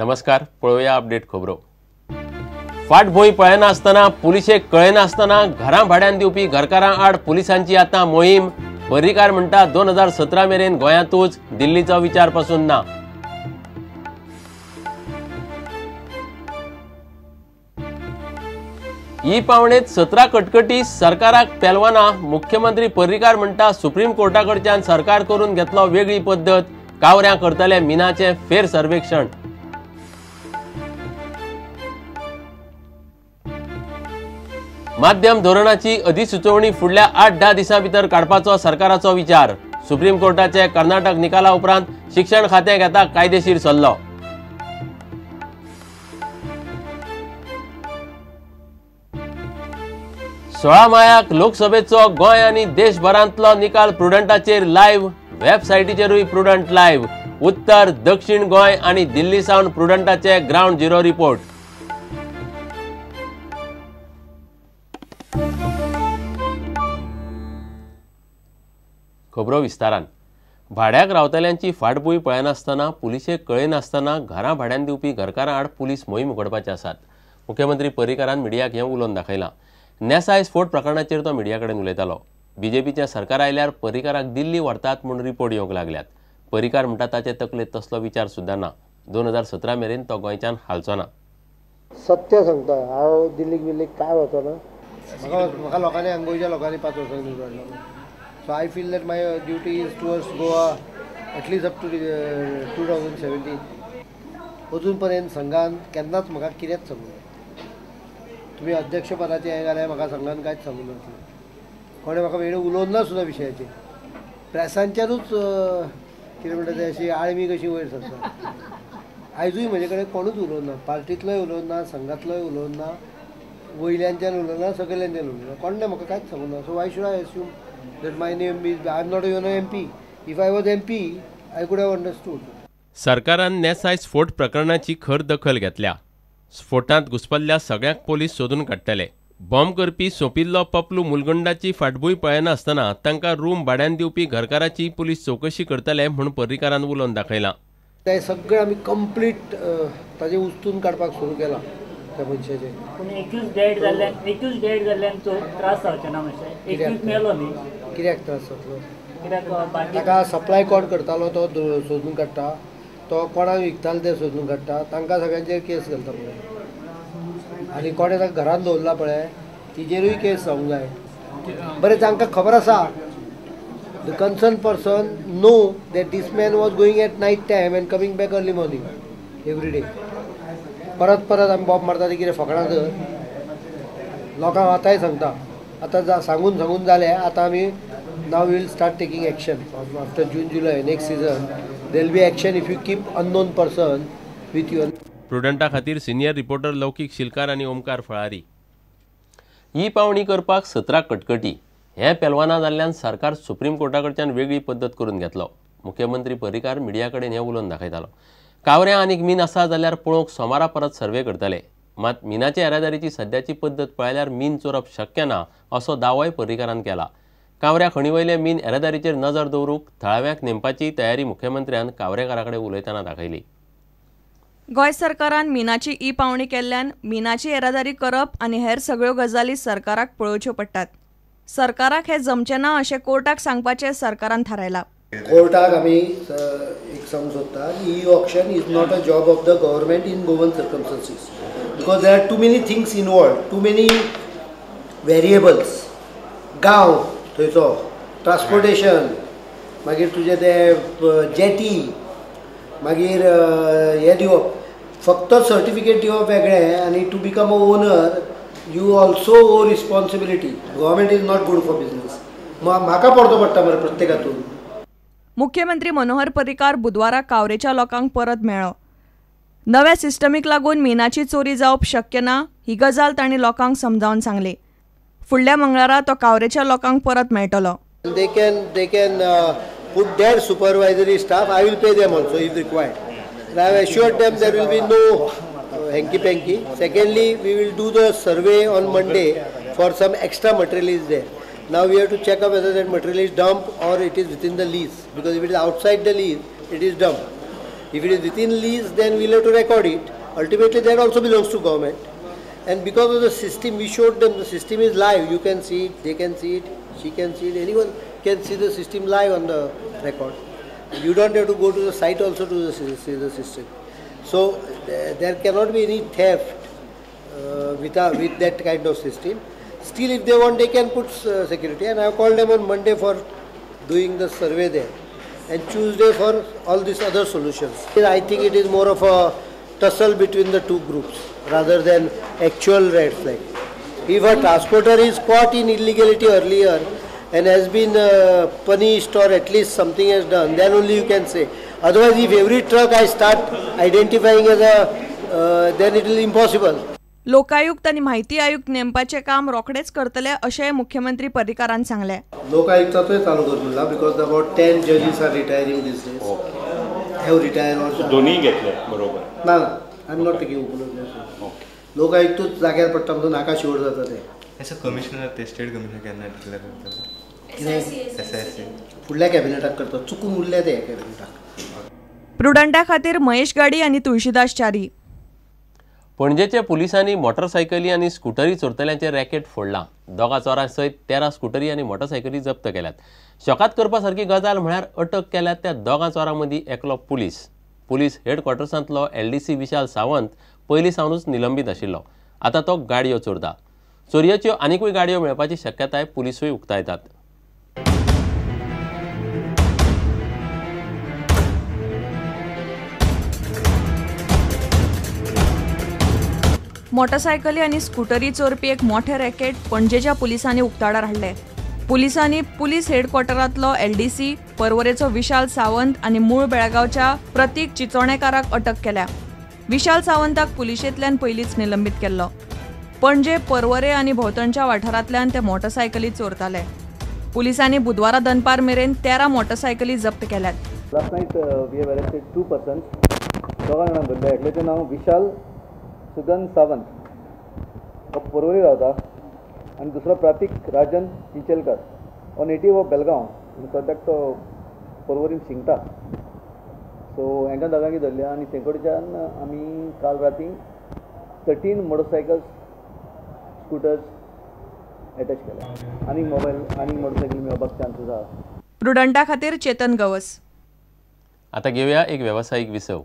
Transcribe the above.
नमस्कार, पळोवया अपडेट खबरो. फाटभूंय पळयनासतना, पुलिशेक कळयनासतना घरां भाड्यान दिवपी घरकारां आड पुलिसांची आतां मोहीम. पर्रीकार म्हणटा 2017 मेरेन गोंयांतूच, दिल्लीचो विचार पसून ना. ही पावणेत 17 कटकटी सरकाराक पेलवाना. मुख्यमंत्री पर्रीकार म्हणटा सुप्रीम कोर्टा कडच्यान सरकार करून घेतलो वेगळी पद्दत. कावऱ्यां करतले मिनाचें फेर सर्वेक्षण. माध्यम धोरणाची अधिसुचोवणी फुडल्या 8-10 दिसां भितर काडपाचो सरकाराचो विचार. सुप्रीम कोर्टाचे कर्नाटक निकाला उपरांत शिक्षण खातें घेता कायदेशीर सल्लो. सोळा मायाक लोकसभेचो गोंय आनी देशभरांतलो निकाल प्रुडंटाचेर लायव्ह. वेबसायटीचेरूय प्रुडंट लायव्ह. उत्तर, दक्षिण गोंय आनी दिल्ली सावन प्रुडंटाचे ग्रावंड झिरो रिपोर्ट. खबरो विस्तारान. भाड्याक रावतल्यांची फाटभूंय पळयनासतना, पुलिशेक कळयनासतना घरां भाड्यान दिवपी घरकारां आड पुलीस मोहीम उगडपाचे आसात. मुख्यमंत्री पर्रीकारान मिडियाक हें उलोवन दाखयलां. नेसाय स्फोट प्रकरणाचेर तो मिडिया कडेन उलयतालो. बीजेपीचें सरकार आयल्यार पर्रीकाराक दिल्ली व्हरतात म्हूण रिपोर्ट येवंक लागल्यात. पर्रीकार म्हणटा ताचे तकलेंत तसलो विचार सुद्दां ना. 2017 मेरेन तो गोंयच्यान हालचो ना. सत्य सांगता, हांव दिल्लीक बिल्लीक काय वचना. म्हाका लोकांनी, गोंयच्या लोकांनी 5 वर्सां निवडलो. So I feel that my duty is towards Goa at least up to 2017. अजून पर्यंत संघान केन्नाच म्हाका कितेंच सांगूं ना. तुमी अध्यक्षपदाचें हें जाल्यार म्हाका संघान कांयच सांगूं नासलें. कोणें म्हाका वेळ उलोवन ना सुद्दां विशयाचेर. प्रेसांच्यानूच कितें म्हणटा तें, अशी आळमी कशी वयर सरता. आयजूय म्हजे कडेन कोणूच उलोवन ना. पार्टींतलोय उलोवन ना, संघांतलोय उलोवन ना, वयल्यांच्यान उलोवन ना, सकयल्यांच्यान उलोवन ना. कोणें म्हाका कांयच सांगूं ना. So why should I assume that my name is, I am not even MP. If I was MP I could have understood. सरकारान नेसाय स्फोट प्रकरणाची खर दखल घेतल्या. स्फोटांत घुसपल्ल्या सगळ्यांक पोलीस सोदून काडटले. बॉम्ब करपी सोंपिल्लो पपलू मुलगुंडाची फाटभूंय पळयनासतना तांकां रूम भाड्यान दिवपी घरकाराची पुलीस चवकशी करतले म्हूण पर्रीकारान उलोवन दाखयलां. ते सगळें आमी कंप्लीट ताजें उस्तून काडपाक सुरू केलां त्या मनशाचें. पूण एकूच डेड जाल्ल्यान, एकूच डेड जाल्ल्यान त्रास जावचे ना मातशें. एकूच मेलो न्ही, कित्याक त्रास जातलो? कित्याक ताका सप्लाय कोण करतालो तो सोदून काडटा, तो कोणाक विकतालो ते सोदून काडटा, तांकां सगळ्यांचेर केस घालता पळय. आनी कोणें ताका घरान दवरला पळय तिजेरूय केस जावंक जाय. बरें, तांकां खबर आसा, the concern person know that this man was going at night time and coming back early morning every day. परत परत आमी बॉम्ब मारता ते कितें फकणां तर. लोकांक आतांय सांगता, आतां सांगून सांगून जालें, आतां आमी now we will start taking action after June July next season. There will be action if you keep unknown person with your. प्रुडंटा खातीर सिनियर रिपोर्टर लौकीक शिलकार आनी ओमकार फळारी. ही पावणी करपाक 17 कटकटी. हें पेलवाना जाल्ल्यान सरकार सुप्रीम कोर्टा कडच्यान वेगळी पद्दत करून घेतलो. मुख्यमंत्री पर्रीकार मिडिया कडेन हें उलोवन दाखयतालो. कावऱ्यां आनीक मीन आसा जाल्यार पळोवंक सोमारा परत सर्वे करतले. मात मिनाचे येरादारीची सद्याची पद्दत पळयल्यार मीन चोरप शक्य ना असो दावोय पर्रीकारान केला. कावऱ्या खणी वयले मीन येरादारीचेर नजर दवरूंक थळाव्यांक नेमपाची तयारी मुख्यमंत्र्यान कावरेकारा कडेन उलयतना दाखयली. गोंय सरकारान मिनाची ई पावणी केल्ल्यान मिनाची येरादारी करप आनी हेर सगळ्यो गजाली सरकाराक पळोवच्यो पडटात. सरकाराक हें जमचें ना अशें कोर्टाक सांगपाचें सरकारान थारायलां. कोर्टाक आमी एक सांगूंक सोदता, e auction is not a job of the government in Goan circumstances because there are too many things involved, too many variables. गांव थंयचो, ट्रान्सपोर्टेशन, मागीर तुजें तें जेटी, मागीर हें दिवप, फक्त सर्टिफिकेट दिवप वेगळें आनी to become a owner you also owe responsibility. Government is not good for business. म्हाका पडतो पडटा मरे प्रत्येकातून. मुख्यमंत्री मनोहर पर्रीकार बुधवारा कावरेच्या लोकांक परत मेळ्ळो. नव्या सिस्टमीक लागून मिनाची चोरी जावप शक्य ना ही गजाल तांणी लोकांक समजावन सांगली. फुडल्या मंगळारा तो कावरेच्या लोकांक परत मेळटलो. They can put their supervisory staff. I will pay them also if required. And I have assured them there will be no hanky panky. Secondly, we will do the survey on Monday for some extra material is there. Now we have to check up whether that material is dumped or it is within the lease, because if it is outside the lease, it is dumped. If it is within lease, then we'll have to record it. Ultimately, that also belongs to government. And because of the system, we showed them the system is live. You can see it, they can see it, she can see it, anyone can see the system live on the record. You don't have to go to the site also to see the system. So there cannot be any theft with that kind of system. Still, if they want, they can put security. And I have called them on Monday for doing the survey there, and Tuesday for all these other solutions. I think it is more of a tussle between the two groups rather than actual red flag. If a transporter is caught in illegality earlier and has been punished or at least something has done, then only you can say. Otherwise, if every truck I start identifying as a, then it will be impossible. Lokayukta आनी माहिती आयुक्त नेमपाचें काम रोखडेच करतले अशें मुख्यमंत्री पर्रीकारान सांगलें. लोकायुक्ताचोय चालू करून because about 10 जजीस are retiring this days, have retired or दोन्ही घेतले बरोबर ना. I am not taking उपलब्ध. लोकायुक्तूच जाग्यार पडटा म्हणून नाका शिवर जाता ते. एस कमिशनर ते स्टेट कमिशनर केन्ना डिक्लेअर करतले? एसआयसी फुडल्या कॅबिनेटाक करता, चुकून उरल्या ते कॅबिनेटाक. प्रुडंटा खातीर महेश गाडी आनी तुळशीदास च्यारी. पणजेच्या पुलिसांनी मोटरसायकली आनी स्कुटरी चोरतल्यांचें रॅकेट फोडलां. दोगां चोरां सयत 13 स्कुटरी आनी मोटरसायकली जप्त केल्यात. शॉकात करपा सारकी गजाल म्हळ्यार अटक केल्यात त्या दोगां चोरां मदीं एकलो पुलीस. पुलीस हेडक्वॉर्टर्सांतलो LDC विशाल सावंत पयलीं सावनूच निलंबीत आशिल्लो. आतां तो गाडयो चोरता. चोरयेच्यो आनिकूय गाडयो मेळपाची शक्यताय पुलिसूय उक्तायतात. मोटरसायकली आनी स्कुटरी चोरपी एक मोठें रॅकेट पणजेच्या पुलिसांनी उक्ताडार हाडलें. पुलिसांनी पुलीस हेडक्वॉर्टरांतलो LDC पर्वरेचो विशाल सावंत आनी मूळ बेळगांवच्या प्रतीक चिचोणेकाराक अटक केल्या. विशाल सावंताक पुलिशेंतल्यान पयलींच निलंबीत केल्लो. पणजे पर्वरे आनी भोंवतणच्या वाठारांतल्यान ते मोटरसायकली चोरताले. पुलिसांनी बुधवारा दनपार मेरेन 13 मोटरसायकली जप्त केल्यात. Last night we have arrested 2 persons. दोगां जाणांक धरले. एकल्याचें नांव विशाल सुगन सावंत, हो पर्वरी रावता, आनी दुसरो प्रतीक राजन चिंचेलकर, हो नेटीव ऑफ बेलगांव, सद्याक तो पर्वरीन शिंकता. सो हांकां दोगांकी धरल्या आनी ते कडच्यान आमी काल राती 13 मोटरसायकल्स स्कुटर्स एटॅच केल्या. आनी मोबायल आनी मोटरसायकल मेळपाक चान्सीस आसा. प्रुडंटा खातीर चेतन गवस. आतां घेवया एक वेवसायीक विसव.